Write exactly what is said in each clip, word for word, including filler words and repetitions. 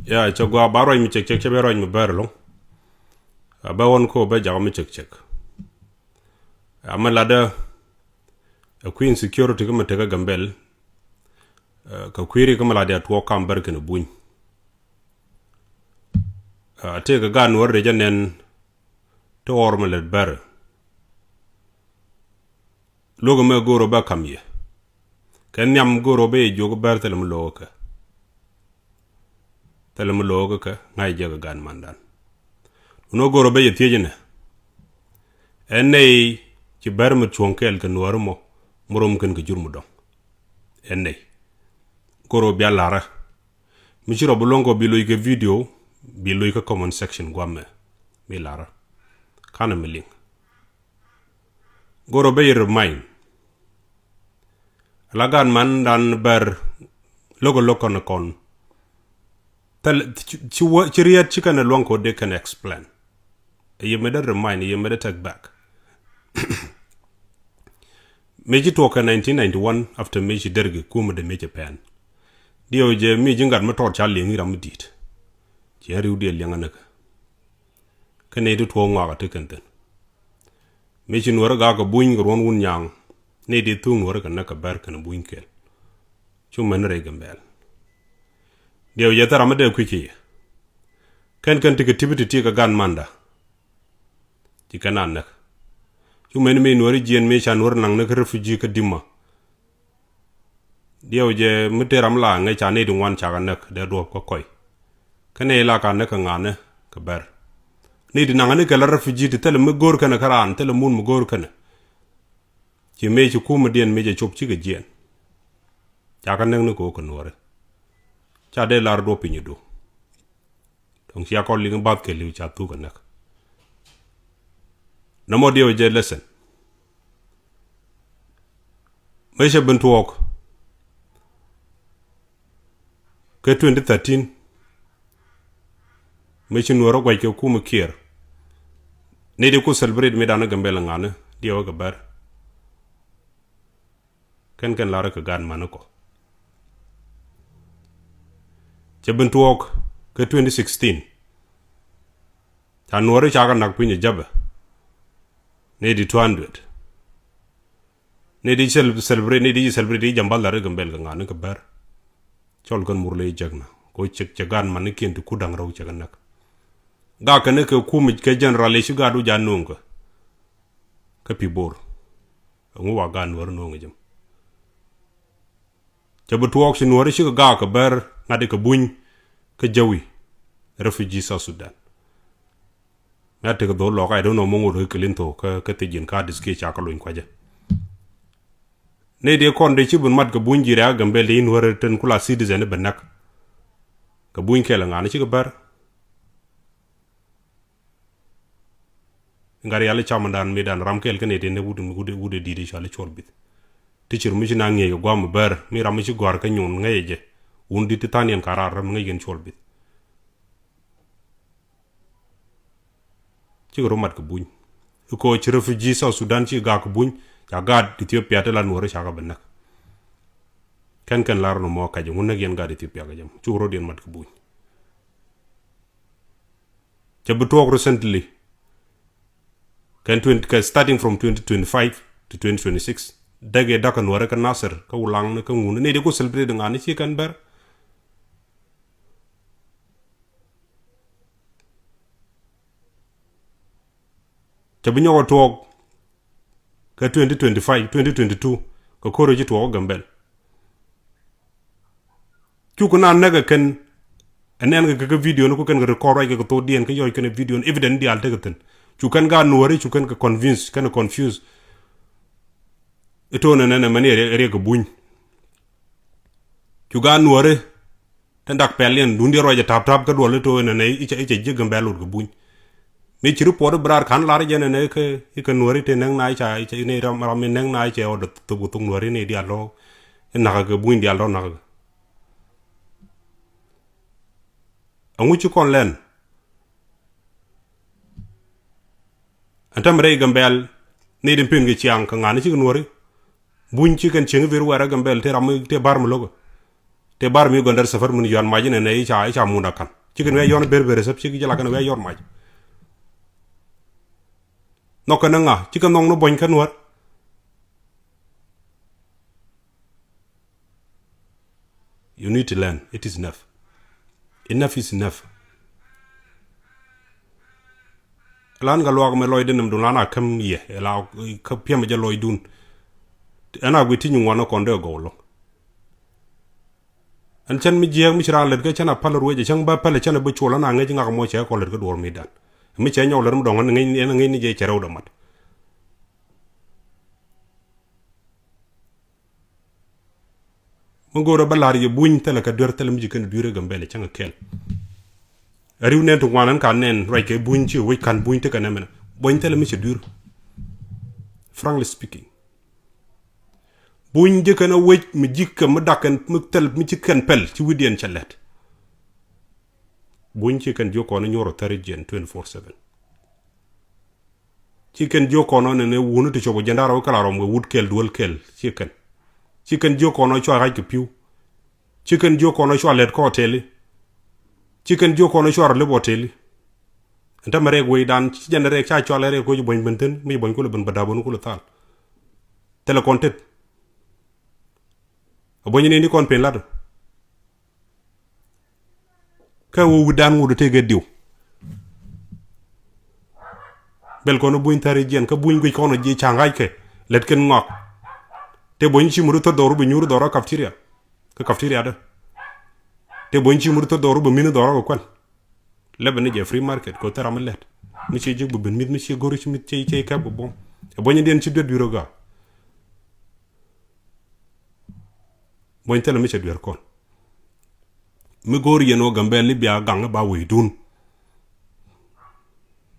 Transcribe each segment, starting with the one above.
Ya, cɛ gua ba ruac mi cek cek, cɛ bɛ ruac mi bɛr loŋ. A bɛ wän ko bɛ jak mi cek cek. A mɛ ladɛ a kui̱ insecurity kä mɛ tekɛ Gambel. Ɛ, kɛ kui̱ri kä mɛ ladɛ a tuɔɔk kam bɛr kɛn buny. A tëëkɛ gaat nuɔr rɛc a nɛn ti ɣɔr mɛ lät bɛr. Luɔk mɛ go̱o̱r bɛ kam yɛ. Kɛ nhiam go̱o̱r bɛ yɛ jiök bɛr thilɛ mi lo̱o̱k kɛ. Thilɛ mi lo̱o̱k kɛ ŋa̱c jɛ kɛ gan mandan. Wun ɣä go̱o̱r bɛ yɛ thiec inɛ. Ɛn nɛy ci bɛr mi cuɔ̱ŋ kɛɛl kɛ nuɔ̱ɔ̱ri mɔ mi rom kɛn kɛ jur mi dɔ̱ŋ. Ɛn nɛy go̱o̱r bia la̱rä. Mi ci rɔ bi luɔ̱ŋ kɔ bi loc kɛ video, bi loc kɛ comment section guamɛ. Mi la̱rä kanɛ mi liŋ. Go̱o̱r bɛ yɛ remind. Ala gan mandan bɛr lo̱k lo̱k kɔn kɔn. Thil ci, ci wä ci riet ci kɛn luɔ̱ŋ kɔ dee kɛn explain. Yɛ mɛ dee remind, yɛ mɛ dee take back. Mëë ci tuɔɔk kɛ nineteen ninety-one, after mëë ci dergi kumɛ dee mëë ci pɛn. Diɛw jɛ mi ji̱ ŋa̱t mi tɔɔt ca liŋ i̱ ram mi di̱i̱t. Ci ɛn ri̱w diɛ liɛŋ anäkä. Kä nɛy ti tuɔɔk ŋɔak a ti kɛn thi̱n. Mi ci nuɔ̱ɔ̱ri gak kɛ buny kɛ ruɔ̱n wun nyaŋ. Nɛy ti thuŋ nuɔ̱ɔ̱ri kɛ näk kɛ bɛr kɛn buny kɛl. Cu mɛn rɛy Gambɛl. Diɛw jɛ thil ram mi dee kui̱ ci yɛ. Kɛn kɛn ti kɛ ti̱pi ti ti kɛ gan manda. Ci kɛn a näk. Cu mɛn mi nuɔ̱ɔ̱ri jiɛn mi ca nuɔ̱ɔ̱ri naŋ ni kä refugee kä dimma. Diɛw jɛ mi tëë ram la ŋäc ca nɛy ti ŋuan cakɛ näk dee duɔ̱p kä kɔy. Kä nɛy la ka näk kɛ ŋa̱nä kɛ bɛr. Nɛy ti naŋä ni kɛ la refugee ti thilɛ mi go̱o̱r kɛnɛ kä raan, thilɛ mun mi go̱o̱r kɛnɛ. Ci mëë ci kumä diɛn mëë cɛ cop cikɛ jiɛn. Cakɛ näk ni kɛ wä kɛ nuɔ̱ɔ̱ri. Ca dee lar duɔ̱p piny idu. Tɔŋ cia kɔn liŋ bath kɛ liw ca thuk ɛ näk. Nɔmɔ diɛw jɛ lesson. Mëë cɛ ben tuɔɔk kɛ twenty thirteen. Mëë ci nuɔ̱ɔ̱rä guac kɛ kumä Kiir. Ni di ku celebrate mi dan Gambɛl ŋa̱ni diɛw kɛ bɛr. Kɛn kɛn lar kɛ gaat mani kɔ. Cɛ ben tuɔɔk kɛ twenty sixteen. Ca nuɔri ca kɛ nak piny ɛ jabɛ. Ni di two hundred. Ni di cel-, celebrate, ni di celebrate di jambal lar kɛ Gambɛl kɛ ŋa̱ni kɛ bɛr. Cɔl kɛn mur lɛ jek na. Ko cɛ, cɛ gaat mani kiɛn ti ku da̱ŋ rɛw cɛ kɛ nak. Gak kɛn kɛ kum kɛ general i̱ ci gaat du ja nuŋ kɛ. Kä Pibor. Ɛŋu wa gaat nuɔri nuŋ jɛ. Cɛ bi tuɔɔk ci nuɔri cikɛ gaak kɛ bɛr ŋa̱t kɛ buny kä Jawi. Refugee South Sudan. Mɛ a tekɛ dhol lɔk, I don't know mɔ ŋot kɛ kelin thok kä, kä thiec ji̱n ka diski ca kä luny kuacä. Ni di kɔn di ci bi mat kɛ buny ji̱ rɛ̈k Gambɛl di nuɔri ten kula citizen bi näk. Kɛ buny kɛl ŋa̱n cikɛ bɛr. Ŋa̱t yali camandan mi dan ram kɛl kɛn itin wut, wut, wut di̱t i̱ cɔal i̱ Cuɔl Bith. Ti cir mi ci na ŋi̱eec kɛ guam bär mi ram mi ci gɔ̱a̱r kä nyun ŋäcɛ jɛ. Wun di̱t ti than yɛn ka raar ram ŋäc yɛn Cuɔl Bith. Cikɛ rɔ mat kɛ buny. Ikɔ ci refugee South Sudan ci gaak kɛ buny ca gaat Ethiopia ti la nuɔri ca kɛ bɛ näk. Kɛn kɛn lar nɔ mɔ kacɛ ŋun näk yɛn gaat Ethiopia kɛ jɛ mɔ. Cikɛ rɔ diɛn mat kɛ buny. Cɛ bi tuɔɔk recently. Kɛn twenty, kɛ starting from twenty twenty-five to twenty twenty-six. Däk yɛ da̱k kɛ nuɔrɛ kä Nasir, kä Wulaŋ ni kä ŋun. Ni di ku celebrate ŋa̱n ni ci kɛn bɛr. Cɛ bi nyɔk ɛ tuɔɔk. Kɛ twenty twenty-five, twenty twenty-two, kɛ ko̱r ci tuɔɔk Gambɛl. Cuk na näk ɛ kɛn, ɛ nɛn kɛ kɛ video ni ku kɛn kɛ record ruac kɛ kɛ thok diɛn kɛ yɔc kɛn ɛ video ni evidence diaal tekɛ thi̱n. Cuk kɛn gaat nuɔri, cuk kɛn kɛ convince, kɛn ɛ confuse. Ito̱n ɛ nɛn ɛ mɛn ɛ riɛk kɛ buny. Cuk gaat nuɔri, Tin dak pɛl yɛn dun diɛ ruac tap tap kä duɔl ito nɛnɛ ica, ica ji̱ Gambɛl lot kɛ buny. Mi ci report bi raar kan lar jɛ nɛnɛ ikä, ikä nuɔri te nɛŋ na ica, ica ni ram, ram mi nɛŋ na ica ɔdɛ thok, thok nuɔri ni dial rɔ. Inakä kɛ buny dial rɔ nakä. Aŋu ci kɔn lɛn. Ɛn täämɛ rɛy Gambɛl ni din pin kɛ ciaŋ kɛ ŋa̱n cikɛ nuɔri. Buny cikɛn cieŋ i̱ dhir wɛrɛ Gambɛl te ram mi te bar mi lokä. Tëë bar mi gɔndɛr safar mun yɔan mac inɛnɛ i̱ ca, i̱ ca mun a ka̱n. Cikɛn wi̱i̱ a yɔn ber ber sɛp cik jɛ la kɛn wi̱i̱ a yɔn mac. Nhɔk kɛn ŋa cikɛ nhɔk ni buɔ̱ny kɛn wär. You need to learn. It is enough. Enough is enough. Lan kɛ luak mɛ lɔcdɛ nɛmdun lan a käm yɛ la kä piɛmɛ jɛ lɔcdun. Ɛn a gui ti nyi ŋuan kɔn dee gɔw lɔ. Ɛn cɛn mi jiɛɛk mi ci raan lät kä cɛn a päl ruec cäŋ bä päl cɛn a bi cuɔl ɛn a ŋäc ŋak mɔ cɛ kɔn lät kä duɔr mi dan. Mi cɛ nyɔk lät mi dɔŋ ɛn ŋäc ni jɛ cɛ rɛw dɛ mat. Mi go̱o̱rä bä la̱r yɛ buny thilɛ kɛ duer thilɛ mi ci kɛn duer ɛ Gambɛl cäŋ kɛl. Riw nɛn ti ŋuan ɛn ka nɛn ruac kɛ buny ci wec kan buny ti kɛ nɛmɛnɛ buny thilɛ mi ci duer. Frankly speaking, buny ji̱ kɛn a wec mi ji̱ kɛ mi dak kɛn mi thil mi ci kɛn pɛl ci wi̱diɛn cɛ lɛt. Buny ci kɛn jiök kɔn inyuɔr authority jiɛn twenty four seven. Ci kɛn jiök kɔn ɔ nɛnɛ wuni ti cop ɔ jɛn da̱r ɔ kɛl a rɔm kɛ wut kɛl duel kɛl ci kɛn. Ci kɛn jiök kɔn ɔ cua ɣac kɛ pi̱w. Ci kɛn jiök kɔn ɔ cua lɛt kä hoteli. Ci kɛn jiök kɔn ɔ cua rɔ lep hoteli. Ɛn tämɛ rɛɛk wecdan ci jɛn rɛɛk ca cual rɛɛk koc buɔ̱ny ben thi̱n mi buɔ̱ny kulɛ ben bä da̱p ben kulɛ thal. Thilɛ kɔn tet. A buɔ̱ny ni ni kɔn pen lat. Kä wä wi̱dan ŋut tëë kɛ diw. Bel kɔn buny thäri jiɛn kä buny guic kɔn ji̱ ca̱ŋ ɣackɛ lɛt kɛn ŋɔak. Tëë buɔ̱ny ci mut thot dhɔru bi nyuur dhɔrɔ kaftiria. Kä kaftiria dä. Tëë buɔ̱ny ci mut thot dhɔru bi min dhɔrɔ kɛ kuɛl. Lɛpɛ ni jɛ free market kɛ thɛr ram mi lɛt. Mi ci ji̱ bi ben mi̱th mi ci go̱ri ci mi̱th ci ci kɛp kɛ buɔ̱m. Ɛ buɔ̱ny diɛn ci duet dui̱r ɔ ga̱a̱. Buɔ̱ny thilɛ mi cɛ duer kɔn. Mi go̱o̱r yɛn wä Gambɛl i̱ bia gaŋ i̱ ba wecdun.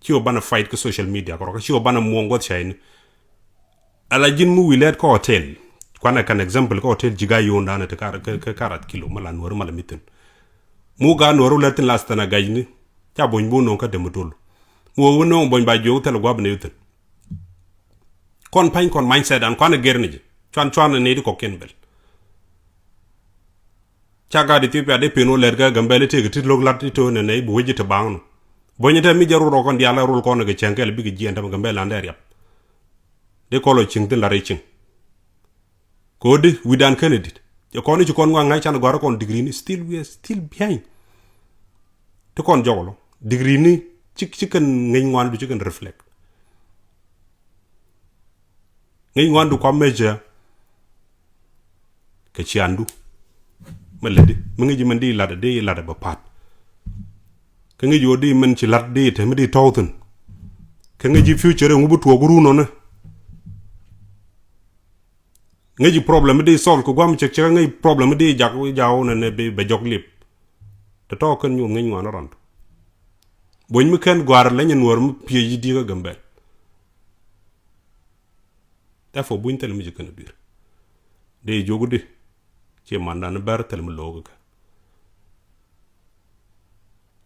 Ci wä banɛ fight kä social media kɔrɔ kä ci wä banɛ muɔ̱ŋ guɔth cayni. Ala ji̱n mi wi̱i̱ lɛt kä hotel. Kuanɛ kan example kä hotel ji̱ ga̱ yo̱o̱n danɛ ti kar kä kar at kilo ma la nuɔri ma la mithin. Mu ga̱ nuɔri wä lɛt thin last than a gacni. Ca buɔ̱ny bu no̱o̱ŋ kä demi dol. Mu wä wä no̱o̱ŋ buɔ̱ny ba jiök thilɛ gua̱a̱p ni yuthin. Kɔn pa̱ny kɔn mindset an kuan ɛ gɛr ni ji̱ cuan cuan ni di kɔkiɛn bel. Ca gat Ethiopia di pen wä lɛt kä Gambɛl itek itit lo̱k lat ito nɛnɛ ibu wec iti baŋ nu. Buɔ̱ny itɛ mi jɛ rol rɔ kɔn diaal rol kɔn kɛ cɛŋ kɛl bikɛ jiɛn tɛmɛ Gambɛl an dɛ riap. Di kɔl ɔ cieŋ thin lat ri cieŋ. Kodi wi̱dan kɛn idit cɛ kɔn i̱ ci kɔn ŋuan ŋa̱c can gɔ̱a̱r kɔn degree ni still we are still behind. Ti kɔn jɔk lɔ degree ni ci ci kɛn ŋäc ŋuan du ci kɛn reflect. Ŋäc ŋuan du kua measure kɛ ciandu. Mɛ ledi mi ŋäc mɛn di lat di lat bɛ pat. Kä ŋäc wä di mɛn ci lat di te mi di tɔw thin. Kä ŋäc future ŋu bi tuɔɔk run ɔni. Ŋäc problem mi di solve kɛ guam cek cek ŋäc problem mi di jak jaw nɛ nɛ bi bɛ jɔk lip. Te tɔ kɛn nyuɔth ŋäc ŋuan rɔnd. Buny mi kɛn guar leny nuɔr mi piec di kä Gambɛl. Therefore buny thil mi ci kɛn duir. Di jok di ci mandan bɛr thil mi look kɛ.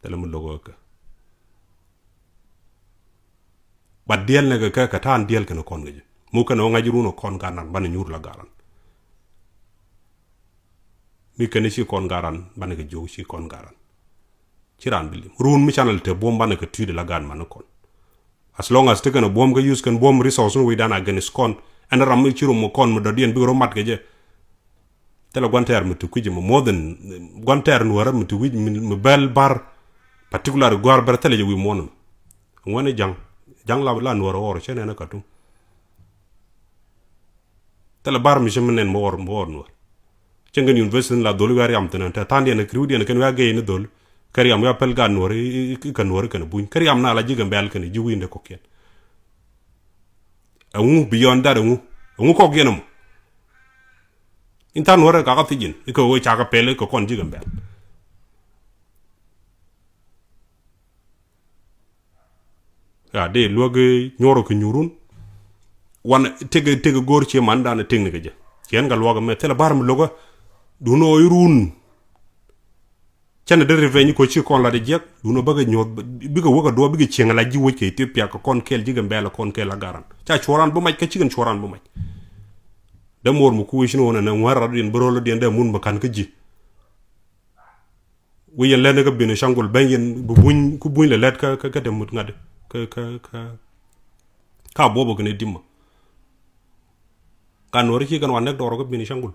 Thil mi look kɛ. Bat diɛl ni kɛ kɛ kɛ ta̱a̱n diɛl kɛn kɔn kɛ jɛ. Mu kɛn ɔ ŋa̱c run ɔ kɔn garan banɛ nyuur la garan. Mi kɛn ci kɔn garan banɛ kɛ jiök ci kɔn garan. Ci raan bi lim run mi canɛ lɛ te buɔ̱m banɛ kɛ tui̱dɛ la gan manɛ kɔn. As long as tekɛn ɔ buɔ̱m kɛ use kɛn buɔ̱m resource ni wecdan against kɔn ɛn ram mi ci rom kɔn mi dɔ̱diɛn bikɛ rɔ mat kɛ jɛ. Thilɛ gua̱n tɛɛr mi ti kui̱c mɔ more than gua̱n tɛɛr nuɔ̱ɔ̱rä mi ti wi̱c mi bɛl bar particular gua̱r bɛr thilɛ jɛ wi̱i̱ muɔ̱ɔ̱n. Ŋuɛ̈ni ja̱ŋ ja̱ŋ la la nuɔ̱ɔ̱rä ɣɔr cɛ nɛn ɛ Khartoum. Thilɛ bar mi cä mi nɛn mi ɣɔr mi ɣɔr nuɔ̱ɔ̱r. Cieŋ kɛn university ni la dholi wi̱i̱ a riam thi̱n ɛn te tha̱a̱ndiɛn ɛ kiriwdiɛn kɛn wi̱i̱ a gɛy ni dholi. Kä riam wi̱i̱ a pɛl gaat nuɔ̱ɔ̱r i̱ kɛ nuɔ̱ɔ̱r kɛn buny kä riam na la ji̱ Gambɛl kɛn ji̱ wi̱i̱ ni kɔ̱kiɛn. Ɛŋu beyond that ɛŋu ɛŋu kɔk yɛn ɛmɔ. In than wärɛ kakä thiec in ikɛ ɣöö cakɛ pɛl ikɛ kɔn ji̱ Gambɛl. Ya dee luäk nyuɔrɔ kɛ nyuurun. Wan tëkɛ tëkɛ go̱o̱r cie mandan tëkni kɛ jɛ ciɛn kɛ luäk ɛmɛ thilɛ bar mi lokä. Duundɛ ɣöö irun. Cɛn dee revenge kɔ ci kɔn lat jiɛk duundɛ bäkɛ nyuɔth bikɛ wäk a duɔ̱ɔ̱p bikɛ cieŋ a la ji̱ wec kɛ Ethiopia kɛ kɔn kɛɛl ji̱ Gambɛl kɔn kɛɛl a garan ca cuɔran bi mac kä cikɛn cuɔran bi mac. Dee muɔr mi kuwi̱c ni ɣöö nɛnɛ ŋua̱r rat diɛn bi ro̱l diɛn dee mun mi ka̱n kä ji̱. Wi̱i̱ yɛn lɛt ni kä Benishangul, ben yɛn bi buny, ku buny lɛ lɛt kä, kä, kä dee mut ŋa̱t kä, kä, kä, kä Abobo kɛnɛ Dimma. Ka Nuɔri ci kɛn wa näk dɔɔr kä Benishangul.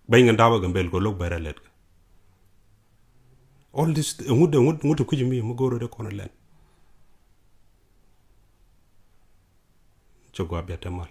Ben yɛn da̱a̱p kä Gambel kɛ lo̱k bɛrɛ lɛt kä. All this, ŋut, ŋut, ŋut ti kui̱c mi, mi go̱o̱r dee kɔn lɛn. Cɛ gɔaa, bia te mal.